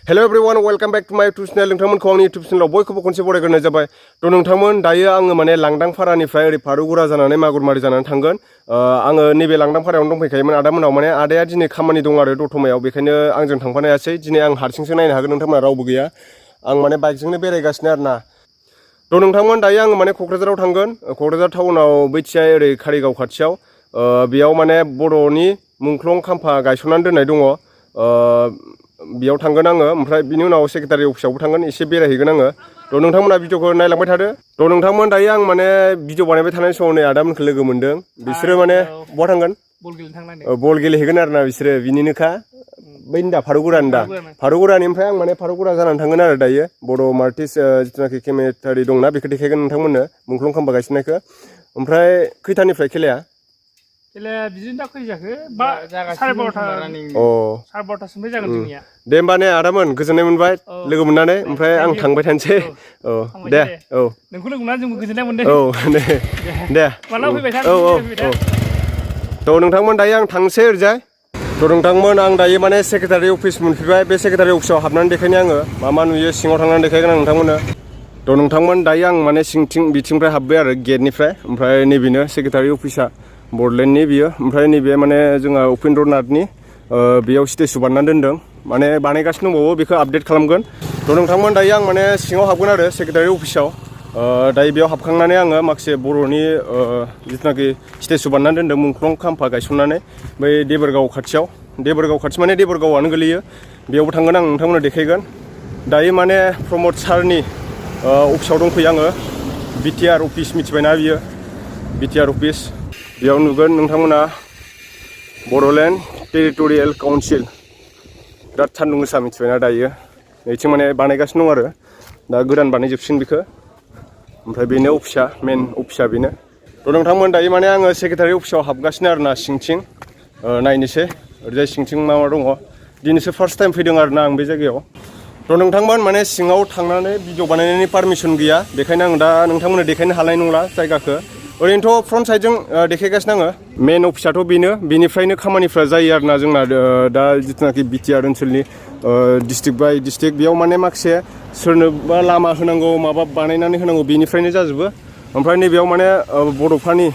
Hello everyone, welcome back to my YouTube channel. नोंथांमोनखौ आंनि YouTube channel बयखौबो खनसे बरायग्रोनाय जाबाय। थ' नोंथांमोन दायो आङो माने लांदांफारानिफ्राय ओरै फारुगुरा जानानै मागुरमारि जानानै थांगोन। आङो नैबे लांदांफारायावनो दंफैखायोमोन आदामोनाव माने आदाया दिनै खामानि दं आरो दतमायाव बेखायनो आंजों थांफानो हायासै। दिनै आं हारसिंसो नायनो हागोन नोंथांमोना रावबो गैया। आं माने बाइकजोंनो बेरायगासिनो आरोना। थ' नोंथांमोन दायो आङो माने क'क्राझाराव थांगोन। क'क्राझार टाउनाव बैथियाय ओरै कारिगाव खाथियाव बेयाव माने बर'नि मुंख्लं खाम्फा गायसननानै दोननाय दङ। बेयाव थांगोन आङो ओमफ्राय बिनि उनाव सेक्रेटारि अफिसावबो थांगोन एसे बेरायहैगोन आङो। थ' नोंथांमोना भिडिअखौ नायलांबाय थादो। थ' नोंथांमोन दायो आं माने भिडिअ बानायबाय थानाय समाव नै आदामोनखौ लोगो मोनदों। बिसोरो माने बहा थांगोन? बल गेलेहैगोन आरोना बिसोरो बिनिनोखा बैनि दा फारुगुरानि दा फारुगुरानिफ्राय आं माने फारुगुरा जानानै थांगोन आरो दायो बर' आर्टिस्ट जिथुनाखि केमेरारि दंना बेखौ देखायगोन नोंथांमोननो मुंख्लं खाम्फा गायसननायखौ। ओमफ्राय खैथानिफ्राय खेलाया? बिदिनो दा खै जाखो साराय 12टासिमनिफ्राय जागोन जोंनिया। दे होमबा ने आदामोन गोजोननाय मोनबाय लोगो मोननानै ओमफ्राय आं थांबाय थानोसै। औ दे औ नोंखौ लोगो मोननानै जोंबो गोजोननाय मोनदों। औ दे माला फैबाय था। थ' नोंथांमोन दायो आं थांसै ओरैजाय। थ' नोंथांमोन आं दायो माने सेक्रेटारि अफिस मोनफैबाय। बे सेक्रेटारि अफिसाव हाबनानै देखायनो आङो मा नुयो सिङाव थांनानै देखायगोन आं नोंथांमोननो। थ' नोंथांमोन दायो आं माने बिथिंनिफ्राय हाबबाय आरो गेटनिफ्राय। ओमफ्राय नैबेनो सेक्रेटारि अफिसा बड'लेण्डनि बियो। ओमफ्राय नैबे माने जोंहा उपेन्द्रनाथनि बेयाव स्टेचु बानायनानै दोनदों माने बानायगासिनो दंबावो बेखौ आपडेट खालामगोन। थ' नोंथांमोन दायो आं माने सिङाव हाबगोन आरो सेक्रेटारि अफिसाव। दायो बेयाव हाबखांनानै आङो माखासे बर'नि जिथुनाखि स्टेचु बानायनानै दोनदों मुंख्लं खाम्फा गायसननानै बै देबोरगाव खाथियाव। देबोरगाव खाथि माने देबोरगावआनो गोलैयो। बेयावबो थांगोन आं नोंथांमोननो देखायगोन। दायो माने प्रमद सारनि अफिसाव दंफैयो आङो। बिटिआर अफिस मिथिबायना बियो बिटिआर अफिस। बेयाव नुगोन नोंथांमोना बड'लेण्ड टेरिट'रियेल काउन्सिल। बिराद सान्दुं गोसा मिथिबायना दायो नैथिं माने बानायगासिनो दं आरो दा गोदान बानायजोबसिगोन बेखौ। ओमफ्राय बेनो अफिसा मेन अफिसा बेनो। थ' नोंथांमोन दायो माने आङो सेक्रेटारि अफिसाव हाबगासिनो आरोना सिंथिं नायनोसै ओरैजाय सिंथिं मा दङ। दिनैसो फार्स्ट टाइम फैदों आरोना आं बे जायगायाव। थ' नोंथांमोन माने सिङाव थांनानै भिडिअ बानायनायनि पारमिसन गैया बेखायनो आं दा नोंथांमोननो देखायनो हानाय नंला जायगाखौ। ओरैनोथ' फ्रन्ट साइडजों देखायगासिनो आङो। मेन अफिसाथ' बेनो बेनिफ्रायनो खामानिफ्रा जायो आरोना जोंना दा जिथुनाखि बिटिआर ओनसोलनि डिस्ट्रिक्ट बाय डिस्ट्रिक्ट बेयाव माने माखासे सोरनोबा लामा होनांगौ माबा बानायनानै होनांगौ बेनिफ्रायनो जाजोबो। ओमफ्राय नैबेयाव माने बड'फानि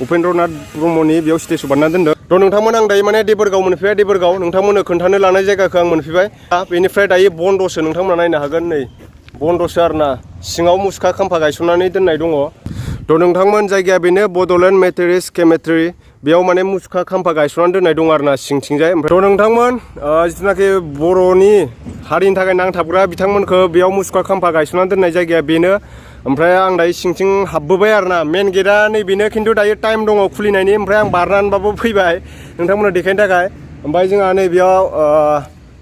उपेन्द्रनाथ ब्रह्मनि बेयाव स्टेचु बानायना दोनदों। थ' नोंथांमोन आं दायो माने देबोरगाव मोनफैबाय। देबोरगाव नोंथांमोननो खोन्थानो लानाय जायगाखौ आं मोनफैबाय। बेनिफ्राय दायो बन्द'सो नोंथांमोना नायनो हागोन नै बन्द'सो आरोना सिङाव मुसुखा खाम्फा गायसननानै दोननाय दङ। थ' नोंथांमोन जायगाया बेनो बड'लेण्ड मेटेरियेल्स केमेट्रि। बेयाव माने मुसुखा खाम्फा गायसननानै दोननाय दं आरोना सिंथिंजाय। थ' नोंथांमोन जिथुनाखि बर'नि हारिनि थाखाय नांथाबग्रा बिथांमोनखौ बेयाव मुसुखा खाम्फा गायसननानै दोननाय जायगाया बेनो। ओमफ्राय आं दायो सिंथिं हाबबोबाय आरोना मेन गेटआ नैबेनो खिन्थु दायो टाइम दङ खुलिनायनि। ओमफ्राय आं बारनानैबाबो फैबाय नोंथांमोननो देखायनो थाखाय। ओमफ्राय जोंहा नैबेयाव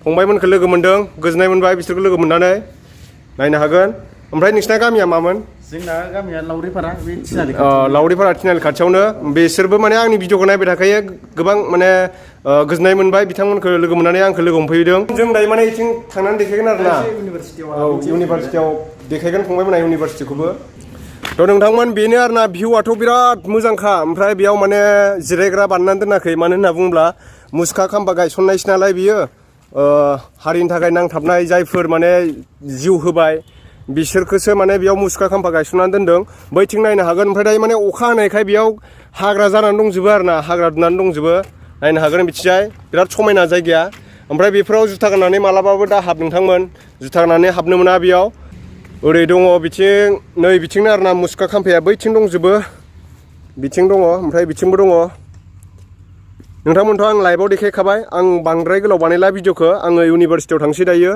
फंबायमोनखौ लोगो मोनदों गोजोननाय मोनबाय बिसोरखौ लोगो मोननानै नायनो हागोन। ओमफ्राय नोंसिना गामिया मामोन? जोंना गामिया लावरिपारा बे थिनालि लावरिपारा थिनालि खाथियावनो। बिसोरबो माने आंनि भिडिअखौ नायबाय थाखायो गोबां माने गोजोननाय मोनबाय बिथांमोनखौ लोगो मोननानै आंखौ लोगो मोनफैदों। जों दायो माने बिथिं थांनानै देखायगोन आरोना इउनिभारसिटियाव देखायगोन फंबायमोनहा इउनिभारसिटिखौबो। थ' नोंथांमोन बेनो आरोना भिउआथ' बिराद मोजांखा। ओमफ्राय बेयाव माने जिरायग्रा बानायनानै दोनाखै मानो होनना बुङोब्ला मुसुखा खाम्फा गायसननायसो नालाय बियो हारिनि थाखाय नांथाबनाय जायफोर माने जिउ होबाय बिसोरखौसो माने बेयाव मुसुखा खाम्फा गायसननानै दोनदों। बैथिं नायनो हागोन। ओमफ्राय दायो माने अखा हानायखाय बेयाव हाग्रा जानानै दंजोबो आरोना हाग्रा दुनानै दंजोबो नायनो हागोन बिथिंजाय बिराद समायना जायगाया। ओमफ्राय बेफोराव जुथा गाननानै मालाबाबो दा हाब नोंथांमोन जुथा गाननानै हाबनो मोना बेयाव। ओरै दङ बिथिं नै बिथिंनो आरोना मुसुखा खाम्फाया बैथिं दंजोबो बिथिं दङ ओमफ्राय बिथिंबो दङ। नोंथांमोनथ' आं लाइभआव देखायखाबाय। आं बांद्राय गोलाव बानायला भिडिअखौ। आङो इउनिभारसिटियाव थांसै दायो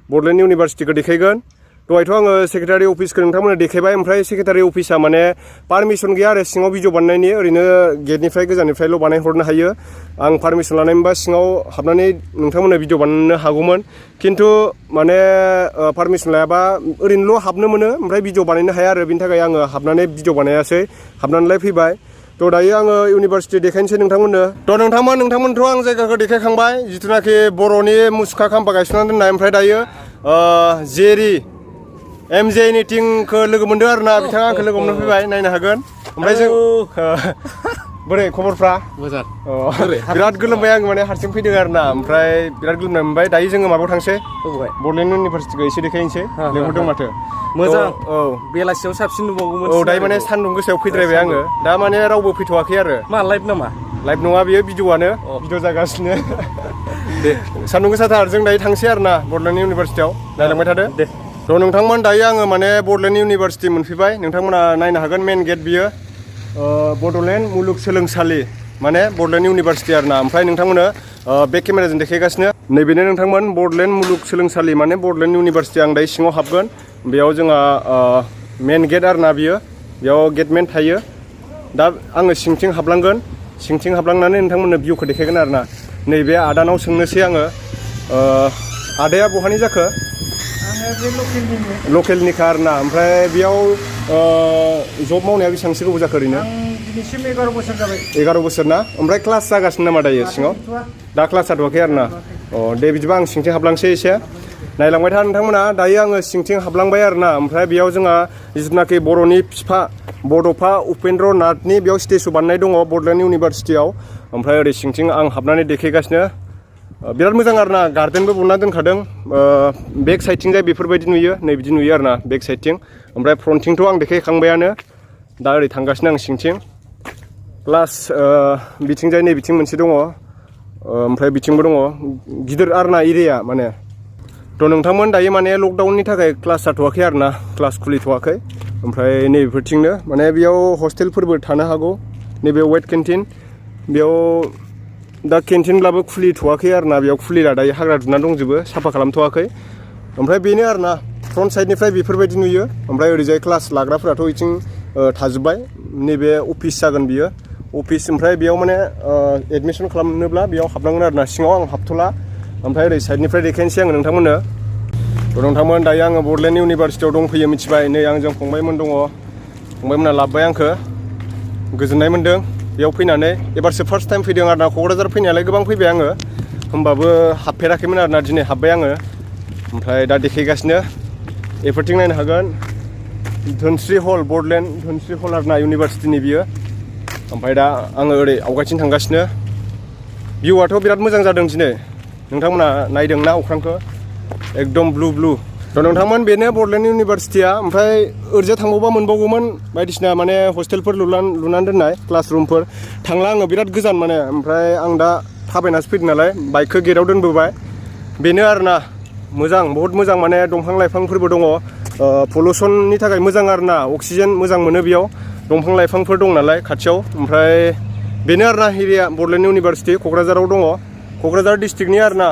बड'लेण्ड इउनिभारसिटिखौ देखायगोन। दहायथ' आङो सेक्रेटारि अफिसखौ नोंथांमोननो देखायबाय। ओमफ्राय सेक्रेटारि अफिसा माने पारमिसन गैया आरो सिङाव भिडिअ बानायनायनि ओरैनो गेटनिफ्राय गोजाननिफ्रायल' बानायहरनो हायो। आं पारमिसन लानायमोनबा सिङाव हाबनानै नोंथांमोननो भिडिअ बानायनो हागौमोन खिन्थु माने पारमिसन लायाबा ओरैनोल' हाबनो मोनो ओमफ्राय भिडिअ बानायनो हाया आरो बिनि थाखाय आङो हाबनानै भिडिअ बानायासै हाबनानैलाय फैबाय। थ' दायो आङो इउनिभारसिटि देखायनोसै नोंथांमोननो। थ' नोंथांमोनथ' आं जायगाखौ देखायखांबाय जिथुनाखि बर'नि मुसुखा खाम्फा गायसननानै दोननाय। ओमफ्राय दायो जेरि एमजेनि टिमखौ लोगो मोनदों आरोना बिथाङा आंखौ लोगो मोननो फैबाय नायनो हागोन। ओमफ्राय जों बोरै खबरफ्रा मोजां बिराद गोलोमबाय आं माने हारसिं फैदों आरोना ओमफ्राय बिराद गोलोमनाय मोनबाय दायो जोङो माबायाव थांसै बड'लेण्ड इउनिभारसिटिखौ एसे देखायनोसै लेंहरदों माथो मोजां औ बेलासियाव साबसिन नुबावगौमोन औ दायो माने सान्दुं गोसायाव फैद्रायबाय आङो दा माने रावबो फैथ'वाखै आरो मा लाइभ नामा लाइभ नङा बियो भिडिअ'आनो भिडिअ' जागासिनो दे सान्दुं गोसाथार जों दायो थांसै आरोना बड'लेण्ड इउनिभारसिटियाव नायलांबाय थादो दे थ' नोंथांमोन दायो आङो माने बड'लेण्ड इउनिभारसिटि मोनफैबाय नोंथांमोना नायनो हागोन मेन गेट बियो बड'लेण्ड मुलुगसोलोंसालि माने बड'लेण्ड इउनिभारसिटि आरोना ओमफ्राय नोंथांमोननो बे केमेराजों देखायगासिनो नैबेनो नोंथांमोन बड'लेण्ड मुलुगसोलोंसालि माने बड'लेण्ड इउनिभारसिटि आं दायो सिङाव हाबगोन बेयाव जोंहा मेन गेट आरोना बियो बेयाव गेटमेन थायो दा आङो सिंथिं हाबलांगोन सिंथिं हाबलांनानै नोंथांमोननो भिउखौ देखायगोन आरोना नैबे आदानाव सोंनोसै आङो आदाया बहानि जाखो लकेलनिखा आरोना ओमफ्राय बेयाव जब मावनाया बेसेबांसो गोबाव जाखो ओरैनो दिनैसिम 11 बोसोर जाबाय 11 बोसोर ना ओमफ्राय क्लास जागासिनो नामा दायो सिङाव दा क्लास जाथ'वाखै आरोना दे बिदिबा आं सिंथिं हाबलांसै एसे नायलांबाय था नोंथांमोना दायो आङो सिंथिं हाबलांबाय आरोना ओमफ्राय बेयाव जोंहा जिथुनाखि बर'नि बिफा बड'फा उपेन्द्र नाथनि बेयाव स्टेचु बानायनाय दङ बड'लेण्ड इउनिभारसिटियाव ओमफ्राय ओरै सिंथिं आं हाबनानै देखायगासिनो बिराद मोजां आरोना गार्डेनबो बनायना दोनखादों बेक साइडथिं जाय बेफोरबायदि नुयो नै बिदि नुयो आरोना बेक साइडथिं ओमफ्राय फ्रन्टथिंथ' आं देखायखांबायानो दा ओरै थांगासिनो आं सिंथिं प्लास बिथिंजाय नै बिथिं मोनसे दङ ओमफ्राय बिथिंबो दङ गिदिर आरोना एरिया माने थ' नोंथांमोन दायो माने लकडाउननि थाखाय क्लास जाथ'वाखै आरोना क्लास खुलिथ'वाखै ओमफ्राय नैबेफोरथिंनो माने बेयाव हस्टेलफोरबो थानो हागौ नैबे वेट केन्टिन बेयाव दा केन्टिनब्लाबो खुलिथ'वाखै आरोना बेयाव खुलिला दायो हाग्रा दुना दंजोबो साफा खालामथ'वाखै ओमफ्राय बेनो आरोना फ्रन्ट साइडनिफ्राय बेफोरबायदि नुयो ओमफ्राय ओरैजाय क्लास लाग्राफोराथ' बिथिं थाजोब्बाय नैबे अफिस जागोन बियो अफिस ओमफ्राय बेयाव माने एडमिसन खालामनोब्ला बेयाव हाबनांगोन आरोना सिङाव आं हाबथ'ला ओमफ्राय ओरै साइडनिफ्राय देखायनोसै आङो नोंथांमोननो थ' नोंथांमोन दायो आङो बड'लेण्ड इउनिभारसिटियाव दंफैयो मिथिबाय नै आंजों फंबायमोन दङ फंबायमोना लाबोबाय आंखौ गोजोननाय मोन्दों बेयाव फैनानै एबारसो फार्स्ट टाइम फैदों आरोना क'क्राझार फैनायालाय गोबां फैबाय आङो होमबाबो हाबफेराखैमोन आरोना दिनै हाबबाय आङो ओमफ्राय दा देखायगासिनो एफोरथिं नायनो हागोन धोनस्रि हल बड'लेण्ड धोनस्रि हल आरोना इउनिभारसिटिनि बियो ओमफ्राय दा आङो ओरै आवगायथिं थांगासिनो भिउआथ' बिराद मोजां जादों दिनै नोंथांमोना नायदोंना अख्रांखौ एकदम ब्लु ब्लु थ' नोंथांमोन बेनो बड'लेण्ड इउनिभारसिटिया ओमफ्राय ओरैजाय थांबावबा मोनबावगौमोन बायदिसिना माने हस्टेलफोर लुनानै दोननाय क्लास रुमफोर थांला आङो बिराद गोजान माने ओमफ्राय आं दा थाबायनासो फैदों नालाय बाइकखौ गेटआव दोनबोबाय बेनो आरोना मोजां बहुत मोजां माने दंफां लाइफांफोरबो दङ पलुसननि थाखाय मोजां आरोना अक्सिजेन मोजां मोनो बेयाव दंफां लाइफांफोर दं नालाय खाथियाव ओमफ्राय बेनो आरोना एरिया बड'लेण्ड इउनिभारसिटि क'क्राझाराव दङ क'क्राझार डिस्ट्रिक्टनि आरोना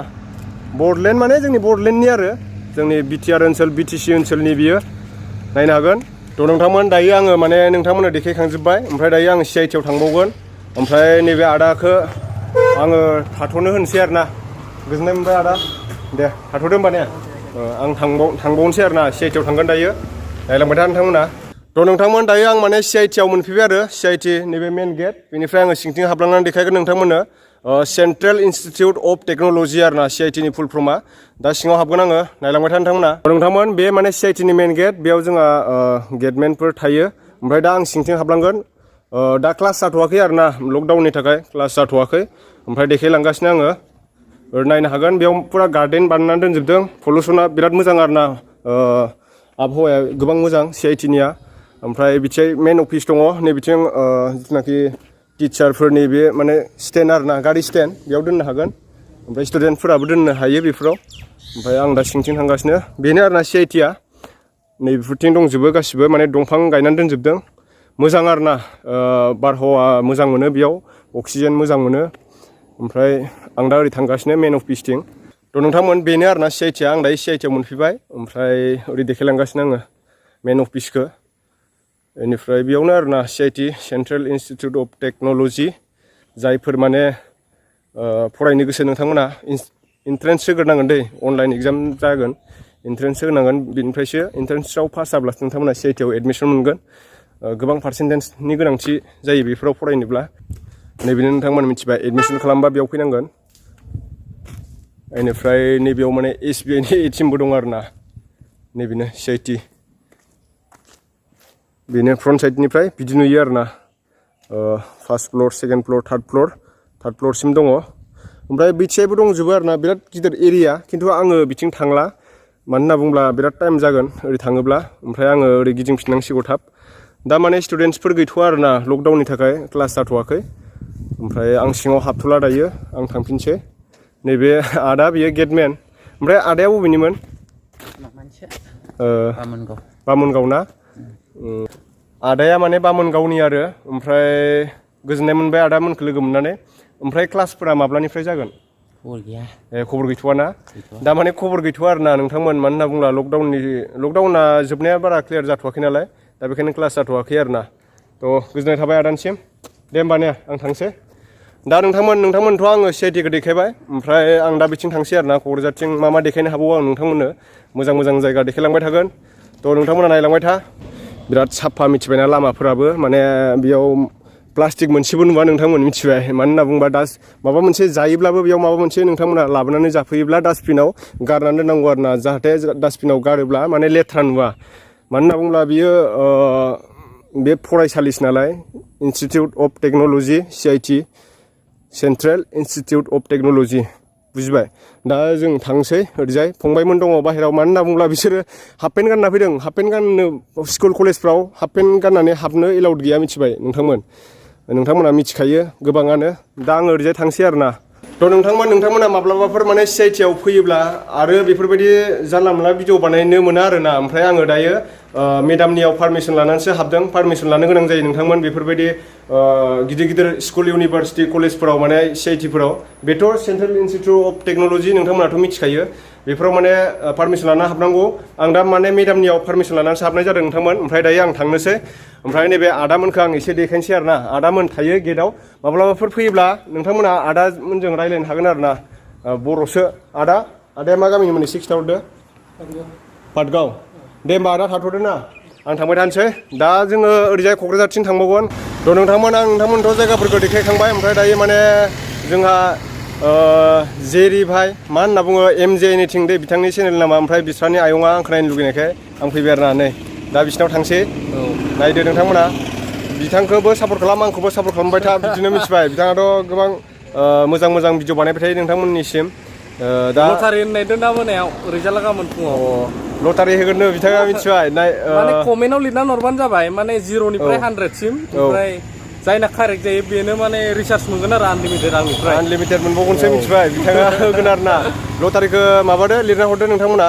बड'लेण्ड माने जोंनि बड'लेण्डनि आरो जोंनि बिटिआर ओनसोल बिटिसि ओनसोलनि बियो नायनो हागोन थ' नोंथांमोन दायो आङो माने नोंथांमोननो देखायखांजोब्बाय ओमफ्राय दायो आङो CIT आव थांबावगोन ओमफ्राय नैबे आदाखौ आङो थाथ'नो होनोसै आरोना गोजोननाय मोनबाय आदा दे थाथ'दो होमबा ने आं थांबावनोसै आरोना CIT आव थांगोन दायो नायलांबाय था नोंथांमोना थ' नोंथांमोन दायो आं माने CIT आव मोनफैबाय आरो CIT नैबे मेन गेट बेनिफ्राय आङो सिंथिं हाबलांनानै देखायगोन नोंथांमोननो सेन्ट्रेल इन्सटिटिउट अफ टेक्न'लजि आरोना CIT नि फुल फर्मा दा सिङाव हाबगोन आङो नायलांबाय था नोंथांमोन बे माने CIT नि मेन गेट बेयाव जोंहा गेटमेनफोर थायो ओमफ्राय दा आं सिंथिं हाबलांगोन दा क्लास जाथ'वाखै आरोना लकडाउननि थाखाय क्लास जाथ'वाखै ओमफ्राय देखायलांगासिनो आङो नायनो हागोन बेयाव फुरा गार्डेन बानायनानै दोनजोबदों पलुसना बिराद मोजां आरोना आबहावाया गोबां मोजां CIT निया ओमफ्राय बिथिं मेन अफिस दङ नै बिथिं जिथुनाखि टिचारफोरनि बे माने स्टेन्ड आरोना गारि स्टेन्ड बेयाव दोननो हागोन ओमफ्राय स्टुडेन्टफोराबो दोननो हायो बेफोराव ओमफ्राय आं दा सिंथिं थांगासिनो बेनो आरोना CIT आ नैबेफोरथिं दंजोबो गासिबो माने दंफां गायनानै दोनजोबदों मोजां आरोना बारहावा मोजां मोनो बेयाव अक्सिजेन मोजां मोनो ओमफ्राय आं दा ओरै थांगासिनो मेन अफिसथिं थ' नोंथांमोन बेनो आरोना CIT आ आं दायो CIT आव मोनफैबाय ओमफ्राय ओरै देखायलांगासिनो आङो मेन अफिसखौ बेनिफ्राय बेयावनो आरोना CIT central institute of technology जायफोर माने फरायनो गोसो नोंथांमोना इन्ट्रेन्स होग्रोनांगोन दै अनलाइन एग्जाम जागोन इन्ट्रेन्स होनांगोन बिनिफ्रायसो इन्ट्रेन्सआव पास जाब्लासो नोंथांमोना CIT आव एडमिसन मोनगोन गोबां पार्सेन्टेजनि गोनांथि जायो बेफोराव फरायनोब्ला नैबेनो नोंथांमोना मिथिबाय एडमिसन खालामबा बेयाव फैनांगोन बेनिफ्राय नैबेयाव माने SBI नि ATM बो दं आरोना नैबेनो CIT बेनो फ्रन्ट साइडनिफ्राय बिदि नुयो आरोना first floor second floor third फ्ल'रसिम दङ ओमफ्राय बिथिंजायबो दंजोबो आरोना बिराद गिदिर एरिया खिन्थु आङो बिथिं थांला मानो होनना बुंब्ला बिराद टाइम जागोन ओरै थाङोब्ला ओमफ्राय आङो ओरै गिदिंफिननांसिगौ थाब दा माने स्टुडेन्टसफोर गैथ'वा आरोना लकडाउननि थाखाय क्लास जाथ'वाखै ओमफ्राय आं सिङाव हाबथ'ला दायो आं थांफिनसै नैबे आदा बियो गेटमेन ओमफ्राय आदाया बबेनिमोन बामोनगाव ना आदाया माने बामोनगावनि आरो ओमफ्राय गोजोननाय मोनबाय आदामोनखौ लोगो मोननानै ओमफ्राय क्लासफोरा माब्लानिफ्राय जागोन खबर गैथ'वा ना दा माने खबर गैथ'वा आरोना नोंथांमोन मानो होनना बुंब्ला लकडाउना जोबनाया बारा क्लियार जाथ'वाखै नालाय दा बेखायनो क्लास जाथ'वाखै आरोना थ' गोजोननाय थाबाय आदानिसिम दे होमबा ने आं थांसै दा नोंथांमोनथ' आङो CIT खौ देखायबाय ओमफ्राय आं दा बिथिं थांसै आरोना क'क्राझारथिं मा देखायनो हाबावो आं नोंथांमोननो मोजां जायगा देखायलांबाय थागोन थ' नोंथांमोना नायलांबाय था बिराद साफा मिथिबायना लामाफोराबो माने बेयाव प्लास्टिक मोनसेबो नुवा नोंथांमोन मिथिबाय मानो होनना बुंबा माबा मोनसे जायोब्लाबो बेयाव माबा मोनसे नोंथांमोना लाबोनानै जाफैयोब्ला डास्टबिनाव गारनानै दोननांगौ आरोना जाहाथे डास्टबिनाव गारोब्ला माने लेथ्रा नुवा मानो होनना बुंब्ला बियो बे फरायसालिसो नालाय institute of technology CIT central institute of technology बुजिबाय दा जों थांसै ओरैजाय फंबायमोन दङ बाहेरायाव मानो होनना बुंब्ला बिसोरो हाफ पेन्ट गानना फैदों हाफ पेन्ट गाननो स्कुल कलेजफ्राव हाफ पेन्ट गाननानै हाबनो एलाउड गैया मिथिबाय नोंथांमोना मिथिखायो गोबाङानो दा आङो ओरैजाय थांसै आरोना थ' नोंथांमोना माब्लाबाफोर माने CIT आव फैयोब्ला आरो बेफोरबायदि जानला मोनला भिडिअ बानायनो मोना आरोना ओमफ्राय आङो दायो मेडामनियाव पारमिसन लानानैसो हाबदों पारमिसन लानो गोनां जायो नोंथांमोन बेफोरबायदि गिदिर स्कुल इउनिभारसिटि कलेजफोराव माने CIT फोराव बेथ' सेन्ट्रेल इन्सटिटिउट अफ टेक्न'लजि नोंथांमोनाथ' मिथिखायो बेफोराव माने पारमिसन लाना हाबनांगौ आं दा माने मेडामनियाव पारमिसन लानानैसो हाबनाय जादों नोंथांमोन ओमफ्राय दायो आं थांनोसै ओमफ्राय नैबे आदामोनखौ आं एसे देखायनोसै आरोना आदामोन थायो गेटआव माब्लाबाफोर फैयोब्ला नोंथांमोना आदामोनजों रायज्लायनो हागोन आरोना बर'सो आदाया मा गामिनिमोन एसे खिथाहरदो पाटगाव दे होमबा आदा थाथ'दो ना आं थांबाय थानोसै दा जोङो ओरैजाय क'क्राझारथिं थांबावगोन थ' नोंथांमोनथ' जायगाफोरखौ देखायखांबाय ओमफ्राय दायो माने जोंहा जेरि भाइ मा होनना बुङो MJ एनिथिं दे बिथांनि चेनेल नामा ओमफ्राय बिस्रानि आयंआ आंखौ नायनो लुगैनायखाय आं फैबाय आरोना नै दा बिसिनाव थांसै नायदो नोंथांमोना बिथांखौबो सापर्ट खालाम आंखौबो सापर्ट खालामबाय था बिदिनो मिथिबाय बिथाङाथ' गोबां मोजां भिडिअ बानायबाय थायो नोंथांमोननिसिम दा लटारि होननायदों दा मोनायाव रिजाल्टआ गाबोन फुङाव लटारि होगोननो बिथाङा मिथिबाय माने कमेन्टआव लिरना हरबानो जाबाय माने 0निफ्राय 100सिम ओमफ्राय जायना कारेक्ट जायो बेनो माने रिसार्ज मोनगोन आरो आनलिमिटेड मोनबावगोनसो मिथिबाय बिथाङा होगोन आरोना लटारिखौ माबादो लिरना हरदो नोंथांमोना